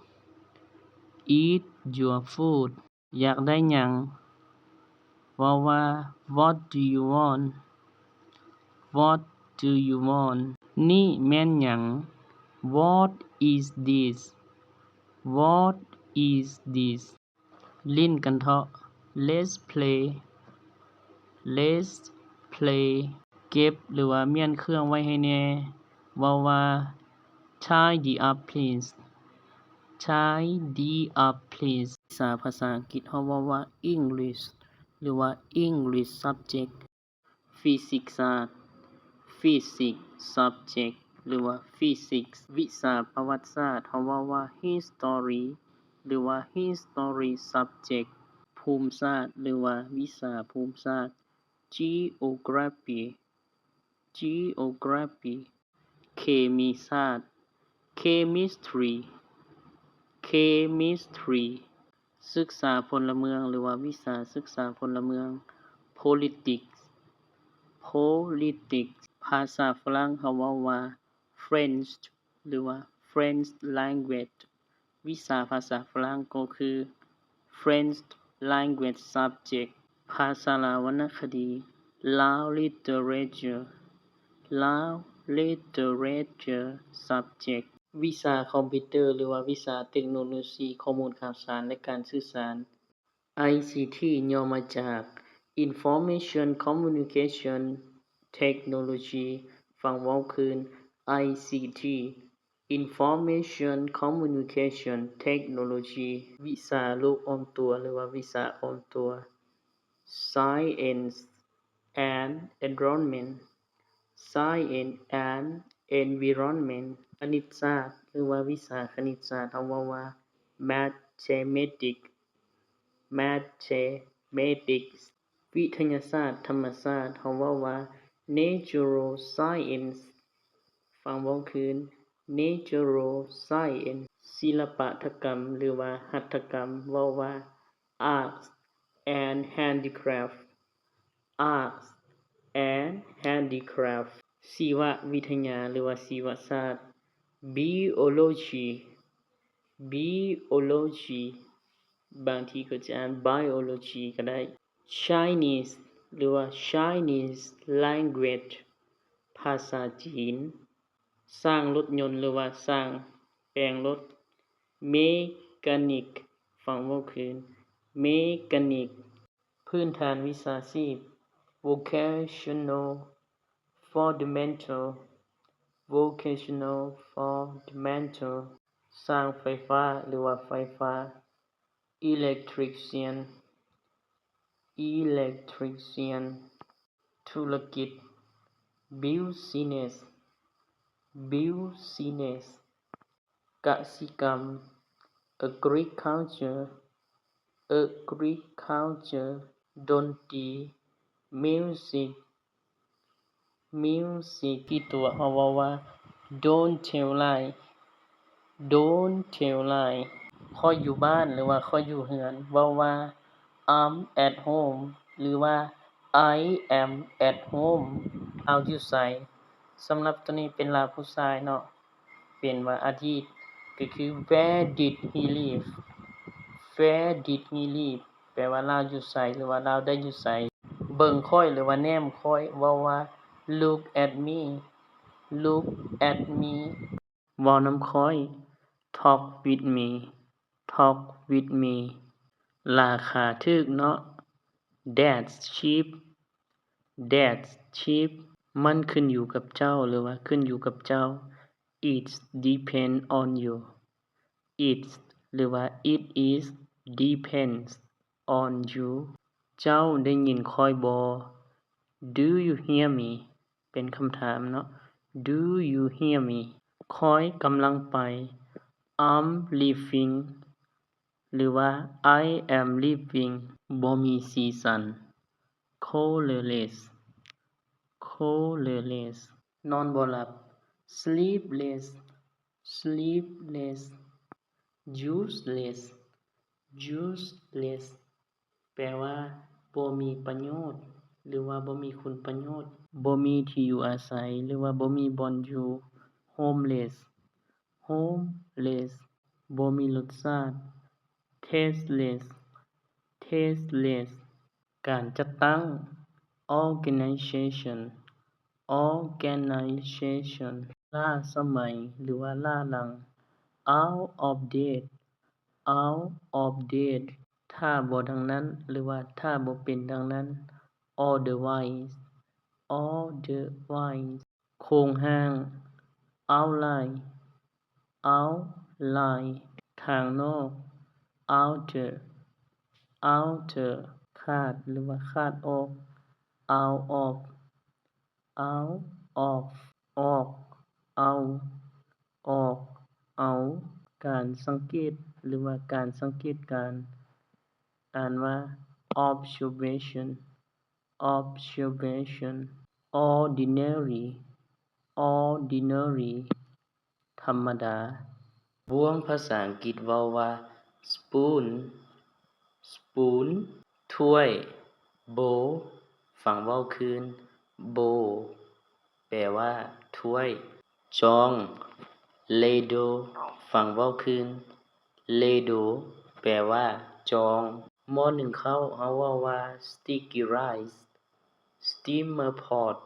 Eat your food. ຢາກໄດ້ຫຍັງ? ເວົ້າວ່າ What do you want? What do you want? ນີ້ແມ່ນຫຍັງ? What is this? What is this? ຫຼິ້ນກັນເທາະ. Let's play. Let's play. ເກັບ ຫຼືວ່າມ້ຽນເຄື່ອງໄວ້ໃຫ້ແດ່. ເວົ້າວ່າ Tidy up, please. Tidy up, please. ວິຊາພາສາອັງກິດ ເຮົາເວົ້າວ່າ English ຫຼືວ່າ English subject. Physics ສາດ. Physics subject ຫຼືວ່າ Physics. ວິຊາປະຫວັດສາດ ເຮົາເວົ້າວ່າ History ຫຼືວ່າ History subject. ພູມສາດ ຫຼືວ່າວິຊາພູມສາດ Geography. Geography. ເຄມີສາດ. Chemistry. Chemistry. ສຶກສາພົນລະເມືອງ ຫຼືວ່າວິຊາສຶກສາພົນລະເມືອງ Politics. Politics. ພາສາຝຣັ່ງເຮົາເວົ້າວ່າ French ຫຼືວ່າ French language. ວິຊາພາສາຝຣັ່ງກໍຄື French language subject. ພາສາລາວວັນນະຄະດີ Lao literature. Lao literature subject. ວິຊາຄອມພິວເຕີ ຫຼືວ່າວິຊາເຕັກໂນໂລຊີ ຂໍ້ມູນຂ່າວສານ ແລະ ການສື່ສານ. ໄອຊີທີ ຫຍໍ້ມາຈາກ Information Communication Technology. ຟັງເວົ້າຄືນ ໄອຊີທີ Information Communication Technology. ວິຊາໂລກອ້ອມຕົວ ຫຼືວ່າວິຊາອ້ອມຕົວ Science and Environment. Science and Environment. ຄະນິດສາດ ຫຼືວ່າວິຊາຄະນິດສາດ ເຮົາເວົ້າວ່າ Mathematics. Mathematics. ວິທະຍາສາດທຳມະຊາດ ເຮົາເວົ້າວ່າ Natural Science. ຟັງເວົ້າຄືນ Natural Science. ສິລະປະຖະກຳ ຫຼືວ່າຫັດຖະກຳ ເວົ້າວ່າ Arts and Handicraft. Arts and Handicraft. ຊີວະວິທະຍາ ຫຼືວ່າຊີວະສາດ biology biology ບາງທີເຂົາຈະອ່ານ biology ກໍໄດ້. Chinese ຫຼືວ່າ Chinese language ພາສາຈີນ. ຊ່າງລົດຍົນ ຫຼືວ່າຊ່າງແປງລົດ. Mechanic ຟັງເວົ້າຄືນ mechanic. ພື້ນຖານວິຊາຊີບ vocational fundamental vocational fundamental ຊ່າງໄຟຟ້າ ຫຼືວ່າໄຟຟ້າ. Electrician electrician ທຸລະກິດ business business ກະສິກຳ agriculture agriculture ດົນຕີ music music. ທີ່ຕົວະເຮົາເວົ້າວ່າ don't tell lie don't tell lie ຂ້ອຍຢູ່ບ້ານ ຫຼືວ່າຂ້ອຍຢູ່ເຮືອນ ເວົ້າວ່າ I'm at home ຫຼືວ່າ I am at home ລາວຢູ່ໃສ? ສຳລັບໂຕນີ້ເປັນລາວຜູ້ຊາຍເນາະ ເປັນວ່າອະດີດ ກໍຄື where did he live where did he live ແປວ່າລາວຢູ່ໃສ ຫຼືວ່າລາວໄດ້ຢູ່ໃສ. ເບິ່ງຂ້ອຍ ຫຼືວ່າແນມຂ້ອຍ ເວົ້າວ່າ look at me look at me ເວົ້ານຳຂ້ອຍ talk with me talk with me ລາຄາຖືກເນາະ that's cheap that's cheap ມັນຂຶ້ນຢູ່ກັບເຈົ້າ ຫຼືວ່າຂຶ້ນຢູ່ກັບເຈົ້າ it depend on you it ຫຼືວ່າ it is depends on you ເຈົ້າໄດ້ຍິນຂ້ອຍບໍ່? Do you hear me? ເປັນຄຳຖາມເນາະ Do you hear me? ຂ້ອຍກຳລັງໄປ I'm leaving ຫຼືວ່າ I am leaving ບໍ່ມີສີສັນ colorless colorless ນອນບໍ່ຫຼັບ sleepless sleepless useless useless ແປວ່າບໍ່ມີປະໂຫຍດ ຫຼືວ່າບໍ່ມີຄຸນປະໂຫຍດ ບໍ່ມີທີ່ຢູ່ອາໄສ ຫຼືວ່າບໍ່ມີບ່ອນຢູ່ homeless homeless ບໍ່ມີລົດຊາດ tasteless tasteless ການຈັດຕັ້ງ organization organization ລ້າສະໄໝ ຫຼືວ່າລ້າຫຼັງ out of date out of date ຖ້າບໍ່ດັ່ງນັ້ນ ຫຼືວ່າຖ້າບໍ່ເປັນດັ່ງນັ້ນ otherwise otherwise ໂຄງຮ່າງ outline outline ທາງນອກ outer outer ຂາດ ຫຼືວ່າຂາດອອກ out of out of ອອກ out ເອົາ ເອົາ ການສັງເກດ ຫຼືວ່າການສັງເກດການ ອ່ານວ່າ observation observation ordinary ordinary ທຳມະດາ. ບ່ວງພາສາອັງກິດເວົ້າວ່າ spoon spoon ຖ້ວຍ bowl ຟັງເວົ້າຄືນ bowl ແປວ່າຖ້ວຍ ຈອງ ladle ຟັງເວົ້າຄືນ ladle ແປວ່າຈອງ. ໝໍ້ໜຶ້ງເຂົ້າ ເຮົາເວົ້າວ່າ sticky rice steamer pot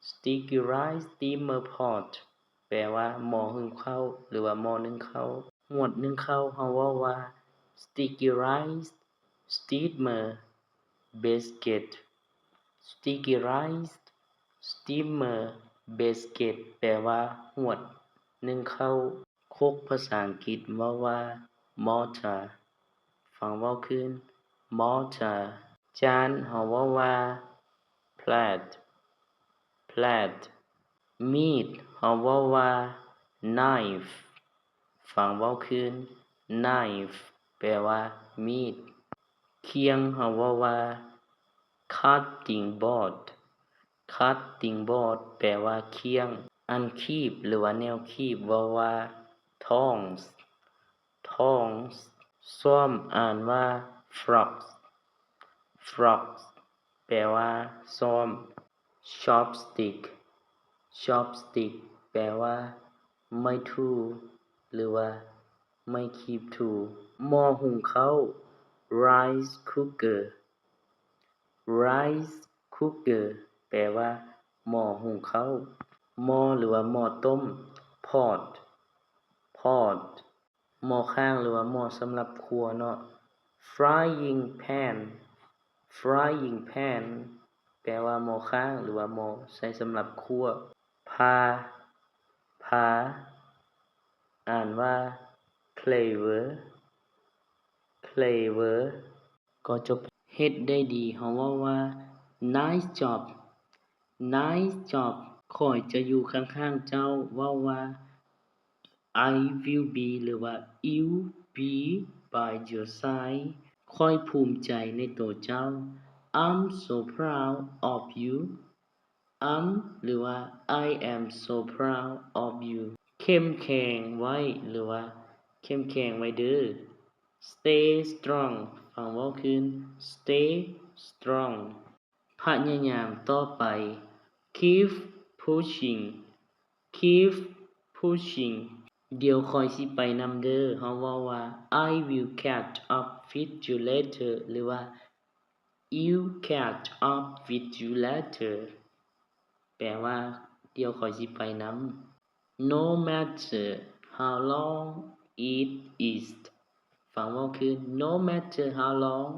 sticky rice steamer pot ແປວ່າໝໍ້ຫຶ້ງເຂົ້າ ຫຼືວ່າໝໍ້ໜຶ້ງເຂົ້າ. ຫວດໜຶ້ງເຂົ້າ ເຮົາເວົ້າວ່າ sticky rice steamer basket sticky rice steamer basket ແປວ່າຫວດໜຶ້ງເຂົ້າ. ຄົກພາສາອັງກິດເວົ້າວ່າ mortar ຟັງເວົ້າຄືນ mortar. ຈານ ເຮົາເວົ້າວ່າ plate plate. ມີດ ເຮົາເວົ້າວ່າ knife ຟັງເວົ້າຄືນ knife ແປວ່າມີດ. ຄຽງ ເຮົາເວົ້າວ່າ cutting board cutting board ແປວ່າຄຽງ. ອັນຄີບ ຫຼືວ່າແນວຄີບ ເວົ້າວ່າ tongs tongs. ຊ້ອມ ອ່ານວ່າ frogs frogs ແປວ່າຊ້ອມ. chopstick chopstick ແປວ່າ ໄມ້ຖູ່ ຫຼືວ່າໄມ້ຄີບຖູ່. ໝໍ້ຫຸງເຂົ້າ rice cooker. Rice cooker ແປວ່າໝໍ້ຫຸງເຂົ້າ. ໝໍ້ ຫຼືວ່າໝໍ້ຕົ້ມ pot. Pot ໝໍ້ຂ້າງ ຫຼືວ່າໝໍ້ສຳລັບຄົວເນາະ. Frying pan. Frying pan ແປວ່າໝໍ້ຂ້າງ ຫຼືວ່າໝໍ້ໃຊ້ສຳລັບຂົ້ວ. ພາ ພາ ອ່ານວ່າ clever. Clever ກໍຈົບ. ເຮັດໄດ້ດີ ເຮົາເວົ້າວ່າ nice job. Nice job. ຂ້ອຍຈະຢູ່ຂ້າງໆເຈົ້າ ເວົ້າວ່າ I will be ຫຼືວ່າ I'll be by your side. ຂ້ອຍພູມໃຈໃນໂຕເຈົ້າ. I'm so proud of you. I'm ຫຼືວ່າ I am so proud of you. ເຂັ້ມແຂງໄວ້ ຫຼືວ່າ ເຂັ້ມແຂງໄວ້ເດີ້. Stay strong. ຟັງເວົ້າຄືນ stay strong. ພະຍາຍາມຕໍ່ໄປ keep pushing. Keep pushing. ດຽວຂ້ອຍຊິໄປນຳເດີ້. ເຮົາເວົ້າວ່າ I will catch up with you later ຫຼືວ່າ I'll catch up with you later. ແປວ່າ ດຽວຂ້ອຍຊິໄປນຳ. No matter how long it is. ຟັງເວົ້າຄືນ No matter how long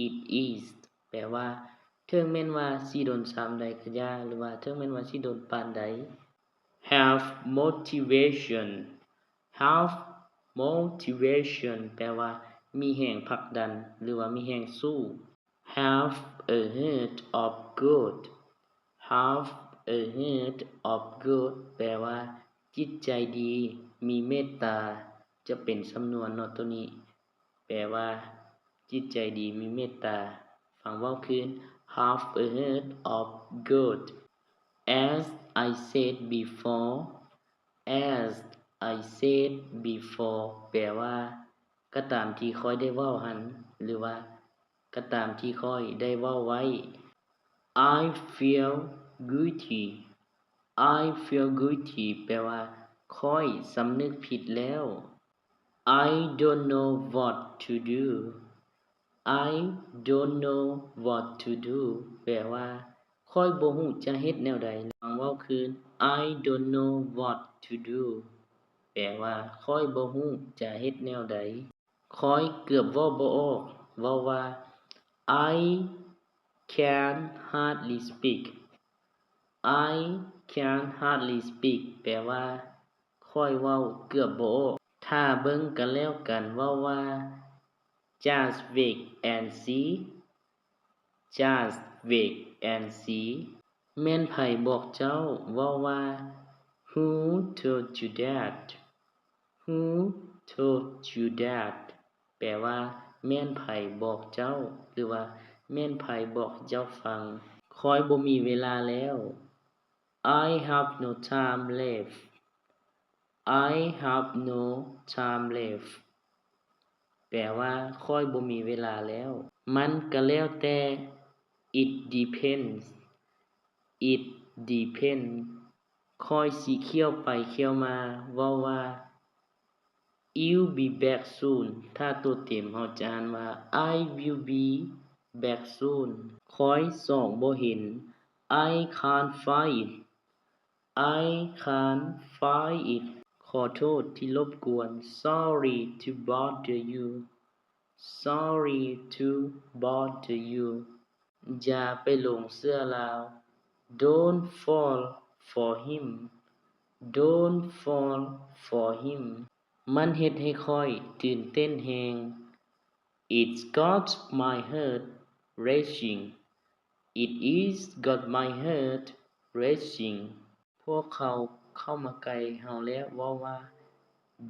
it is. ແປວ່າ ເຖິງແມ່ນວ່າຊິດົນສ່ຳໃດກໍຢ່າ ຫຼືວ່າ ເຖິງແມ່ນວ່າຊິດົນປານໃດ. Have motivation. Have motivation ແປວ່າ ມີແຮງຜັກດັນ ຫຼືວ່າ ມີແຮງສູ້. Have a heart of gold. Have a heart of gold ແປວ່າ ຈິດໃຈດີ ມີເມດຕາ. ຈະເປັນສຳນວນເນາະໂຕນີ້ ແປວ່າ ຈິດໃຈດີ ມີເມດຕາ. ຟັງເວົ້າຄືນ Have a heart of gold. As I said before. As I said before ແປວ່າ ກໍຕາມທີ່ຂ້ອຍໄດ້ເວົ້າຫັ້ນ ຫຼືວ່າ ກໍຕາມທີ່ຂ້ອຍໄດ້ເວົ້າໄວ້. I feel guilty. I feel guilty ແປວ່າ ຂ້ອຍສຳນຶກຜິດແລ້ວ. I don't know what to do. I don't know what to do ແປວ່າ ຂ້ອຍບໍ່ຮູ້ຈະເຮັດແນວໃດ. ຟັງເວົ້າຄືນ I don't know what to do ແປວ່າ ຂ້ອຍບໍ່ຮູ້ຈະເຮັດແນວໃດ. ຂ້ອຍເກືອບເວົ້າບໍ່ອອກ. ເວົ້າວ່າ I can hardly speak. I can hardly speak ແປວ່າ ຂ້ອຍເວົ້າເກືອບບໍ່ອອກ. ຖ້າເບິ່ງກັນແລ້ວກັນ ເວົ້າວ່າ Just wait and see. Just wait and see. ແມ່ນໃຜບອກເຈົ້າ? ເວົ້າວ່າ Who told you that? Who told you that? ແປວ່າ ແມ່ນໃຜບອກເຈົ້າ? ຫຼືວ່າ ແມ່ນໃຜບອກເຈົ້າຟັງ? ຂ້ອຍບໍ່ມີເວລາແລ້ວ. I have no time left. I have no time left. ແປວ່າ ຂ້ອຍບໍ່ມີເວລາແລ້ວ. ມັນກໍແລ້ວແຕ່. It depends. It depends. ຂ້ອຍຊິຂ້ຽວໄປຂ້ຽວມາ ເວົ້າວ່າ I'll be back soon. ຖ້າໂຕເຕັມເຮົາຈະອ່ານວ່າ I will be back soon. ຂ້ອຍຊອກບໍ່ເຫັນ. I can't find it. I can't find it. ຂໍໂທດທີ່ລົບກວນ. Sorry to bother you. Sorry to bother you. ຢ່າໄປຫຼົງເຊື່ອລາວ. Don't fall for him. Don't fall for him. ມັນເຮັດໃຫ້ຂ້ອຍຕື່ນເຕັ້ນແຮງ. It's got my heart racing. It is got my heart racing. ພວກເຂົາເຂົ້າມາໃກ້ເຮົາແລ້ວ ເວົ້າວ່າ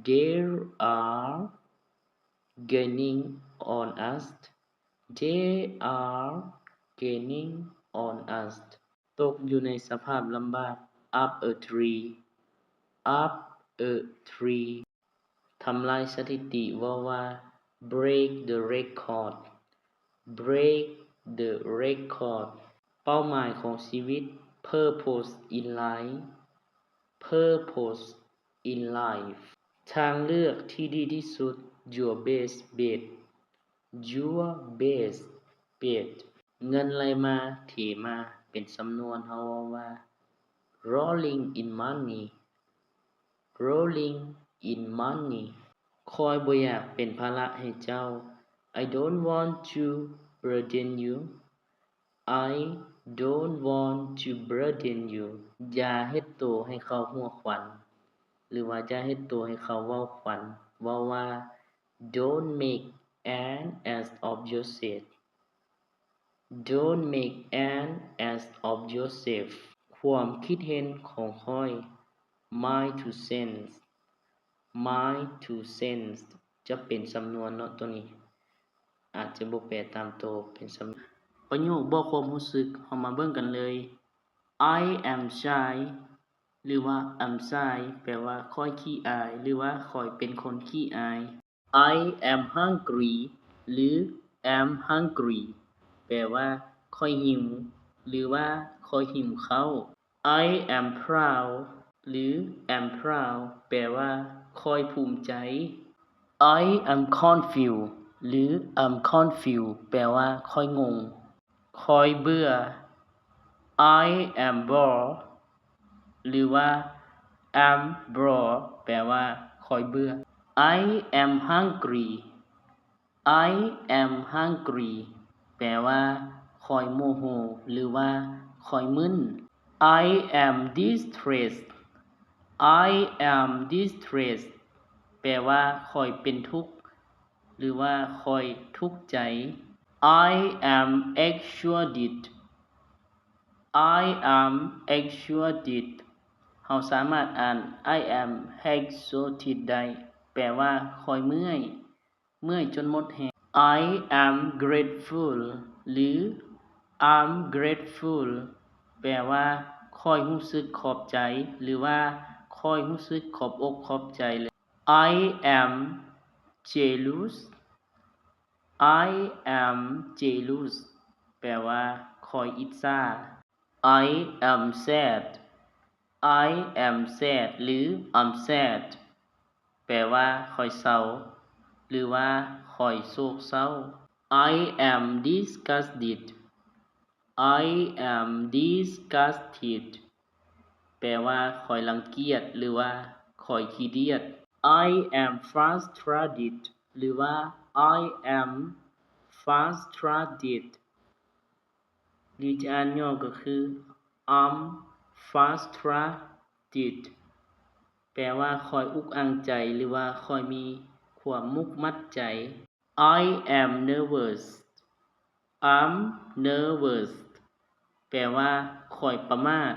They are gaining on us. They are gaining on us. ຕົກຢູ່ໃນສະພາບລຳບາກ. Up a tree. Up a tree. ທຳລາຍສະຖິຕິ ເວົ້າວ່າ break the record. Break the record. ເປົ້າໝາຍຂອງຊີວິດ. Purpose in life. Purpose in life. ທາງເລືອກທີ່ດີທີ່ສຸດ your best bet. Your best bet. ເງິນໄຫຼມາເທມາ ເປັນສຳນວນເຮົາເວົ້າວ່າ rolling in money. Rolling in money. ຂ້ອຍບໍ່ຢາກເປັນພາລະໃຫ້ເຈົ້າ. I don't want to burden you. I don't want to burden you. ຢ່າເຮັດໂຕໃຫ້ເຂົາຫົວຂວັນ ຫຼືວ່າຢ່າເຮັດໂຕໃຫ້ເຂົາເວົ້າຂວັນ. ເວົ້າວ່າ Don't make an ass of yourself. Don't make an ass of yourself. ຄວາມຄິດເຫັນຂອງຂ້ອຍ. My two cents. My two cents. ຈະເປັນສຳນວນເນາະ ໂຕນີ້ອາດຈະບໍ່ແປຕາມໂຕເປັນສຳນວນ. ປະໂຫຍກບອກຄວາມຮູ້ສຶກ ເຮົາມາເບິ່ງກັນເລີຍ. I am shy ຫຼືວ່າ I'm shy ແປວ່າຂ້ອຍຂີ້ອາຍ ຫຼືວ່າຂ້ອຍເປັນຄົນຂີ້ອາຍ. I am hungry ຫຼື I'm hungry ແປວ່າຂ້ອຍຫິວ ຫຼືວ່າຂ້ອຍຫິວເຂົ້າ. I am proud ຫຼື I'm proud ແປວ່າຂ້ອຍພູມໃຈ. I am confused ຫຼື I'm confused ແປວ່າຂ້ອຍງົງ. ຂ້ອຍເບື່ອ. I am bored ຫຼືວ່າ I'm bored ແປວ່າຂ້ອຍເບື່ອ. I am hungry. I am hungry ແປວ່າຂ້ອຍໂມໂຫ ຫຼືວ່າຂ້ອຍມຶນ. I am distressed. I am distressed ແປວ່າຂ້ອຍເປັນທຸກ ຫຼືວ່າຂ້ອຍທຸກໃຈ. I am exhausted. I am exhausted ເຮົາສາມາດອ່ານ I am exhausted ໄດ້ ແປວ່າຂ້ອຍເມື່ອຍ, ເມື່ອຍຈົນໝົດແຮງ. I am grateful ຫຼື I'm grateful ແປວ່າຂ້ອຍຮູ້ສຶກຂອບໃຈ ຫຼືວ່າຂ້ອຍຮູ້ສຶກຂອບອົກຂອບໃຈເລີຍ. I am jealous. I am jealous ແປວ່າຂ້ອຍອິດສາ. I am sad. I am sad ຫຼື I'm sad ແປວ່າຂ້ອຍເສົ້າ ຫຼືວ່າຂ້ອຍໂສກເສົ້າ. I am disgusted. I am disgusted ແປວ່າຂ້ອຍລັງກຽດ ຫຼືວ່າຂ້ອຍຂີ້ດຽດ. I am frustrated ຫຼືວ່າ I am frustrated ຫຼືຈະອ່ານຫຍໍ້ກໍຄື I'm frustrated ແປວ່າຂ້ອຍອຸກອັ່ງໃຈ ຫຼືວ່າຂ້ອຍມີຄວາມມຸກມັດໃຈ. I am nervous. I'm nervous ແປວ່າຂ້ອຍປະໝາດ,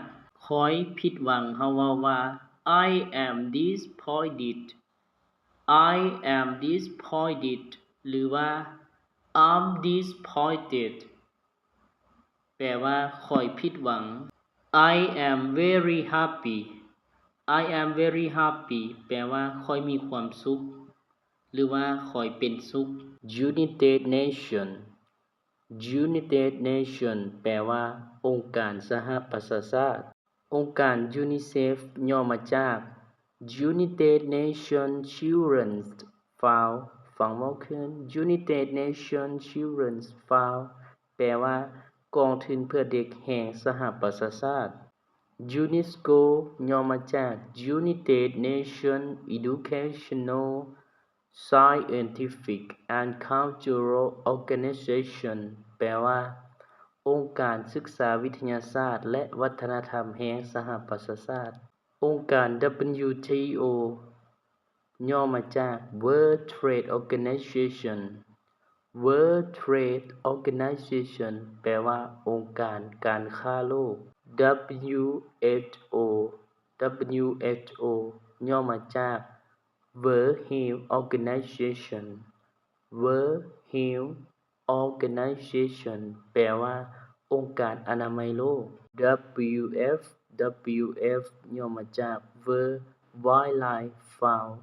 ຂ້ອຍຜິດຫວັງ. ເຮົາເວົ້າວ່າ I am disappointed. I am disappointed ຫຼືວ່າ I'm disappointed ແປວ່າຂ້ອຍຜິດຫວັງ. I am very happy. I am very happy ແປວ່າຂ້ອຍມີຄວາມສຸກ ຫຼືວ່າຂ້ອຍເປັນສຸກ. United Nation. United Nation ແປວ່າອົງການສະຫະປະຊາຊາດ. ອົງການ UNICEF ຫຍໍ້ມາຈາກ United Nations Children's Fund. ຟັງເວົ້າຄືນ United Nations Children's Fund ແປວ່າກອງທຶນເພື່ອເດັກແຫ່ງສະຫະປະຊາຊາດ. UNESCO ຫຍໍ້ມາຈາກ United Nations Educational, Scientific and Cultural Organization ແປວ່າອົງການສຶກສາວິທະຍາສາດ ແລະ ວັດທະນະທຳແຫ່ງສະຫະປະຊາຊາດ. ອົງການ WTO ຫຍໍ້ມາຈາກ World Trade Organization. World Trade Organization ແປວ່າອົງການການຄ້າໂລກ. WHO WHO ຫຍໍ້ມາຈາກ World Health Organization. World Health Organization ແປວ່າອົງການອະນາໄມໂລກ. WWF WWF ຫຍໍ້ມາຈາກ World Wildlife Fund.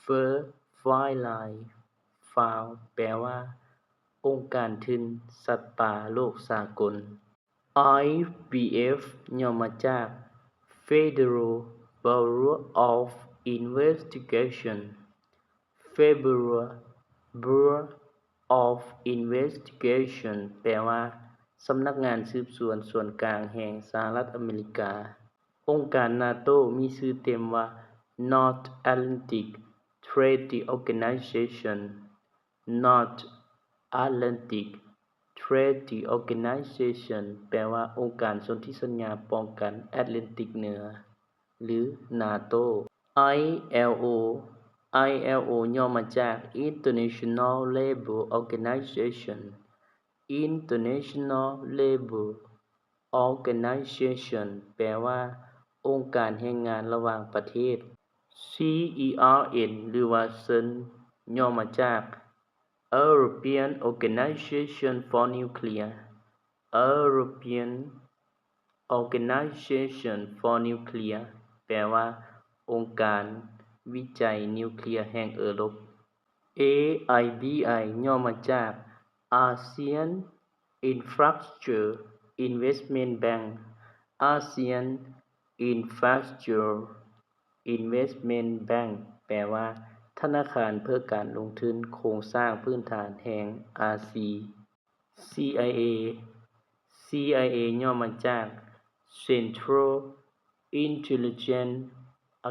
World Wildlife Fund ແປວ່າອົງການທຶນສັດປ່າໂລກສາກົນ. IWF ຫຍໍ້ມາຈາກ Federal Bureau of Investigation Federal Bureau of Investigation ແປວ່າ ສຳນັກງານສືບສວນສ່ວນກາງແຫ່ງສະຫະລັດອາເມລິກາ. ອົງການນາໂຕມີຊື່ເຕັມວ່າ North Atlantic Treaty Organization, North Atlantic Treaty Organization ແປວ່າ ອົງການສົນທິສັນຍາປ້ອງກັນແອັດແລນຕິກເໜືອ ຫຼື ນາໂຕ. ໄອແອລໂອ ໄອແອລໂອ ຫຍໍ້ມາຈາກ International Labour Organization, International Labour Organization ແປວ່າ ອົງການແຮງງານລະຫວ່າງປະເທດ. ຊີອີອາຣເອັນ ຫຼືວ່າ ເຊີນ ຫຍໍ້ມາຈາກ European Organization for Nuclear, European Organization for Nuclear ແປວ່າ ອົງການວິໄຈນິວເຄລຍແຫ່ງເອີຣົບ. ເອໄອບີໄອ ຫຍໍ້ມາຈາກ ASEAN Infrastructure Investment Bank, ASEAN Infrastructure Investment Bank ແປວ່າ ທະນາຄານເພື່ອການລົງທຶນໂຄງສ້າງພື້ນຖານແຫ່ງອາຊີ. ຊີໄອເອ ຊີໄອເອ ຫຍໍ້ມາຈາກ Central Intelligence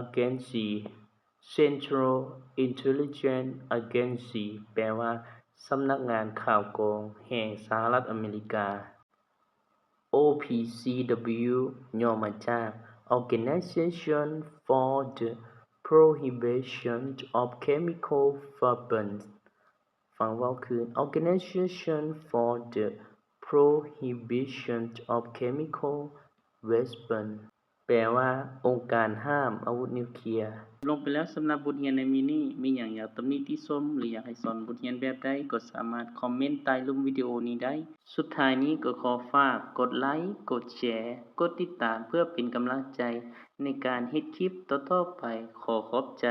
Agency, Central Intelligence Agency ແປວ່າ ສຳນັກງານຂ່າວກອງແຫ່ງສະຫະລັດອາເມລິກາ. ໂອພີຊີດັບເບິນຢູ ຫຍໍ້ມາຈາກ Organization for the Prohibition of Chemical Weapons ຟັງເວົ້າຄືນ Organization for the Prohibition of Chemical Weapons ແປວ່າ ອົງການຫ້າມອາວຸດນິວເຄລຍ. ຈົບລົງໄປແລ້ວສຳລັບບົດຮຽນໃນມື້ນີ້. ມີຫຍັງຢາກຕຳໜິຕິຊົມ ຫຼື ຢາກໃຫ້ສອນບົດຮຽນແບບໃດ ກໍສາມາດຄອມເມັນໃຕ້ລຸ່ມວິດີໂອນີ້ໄດ້. ສຸດທ້າຍນີ້ກໍຂໍຝາກກົດໄລ, ກົດແຊ, ກົດຕິດຕາມ ເພື່ອເປັນກຳລັງໃຈໃນການເຮັດຄລິບຕໍ່ໆໄປ. ຂໍຂອບໃຈ.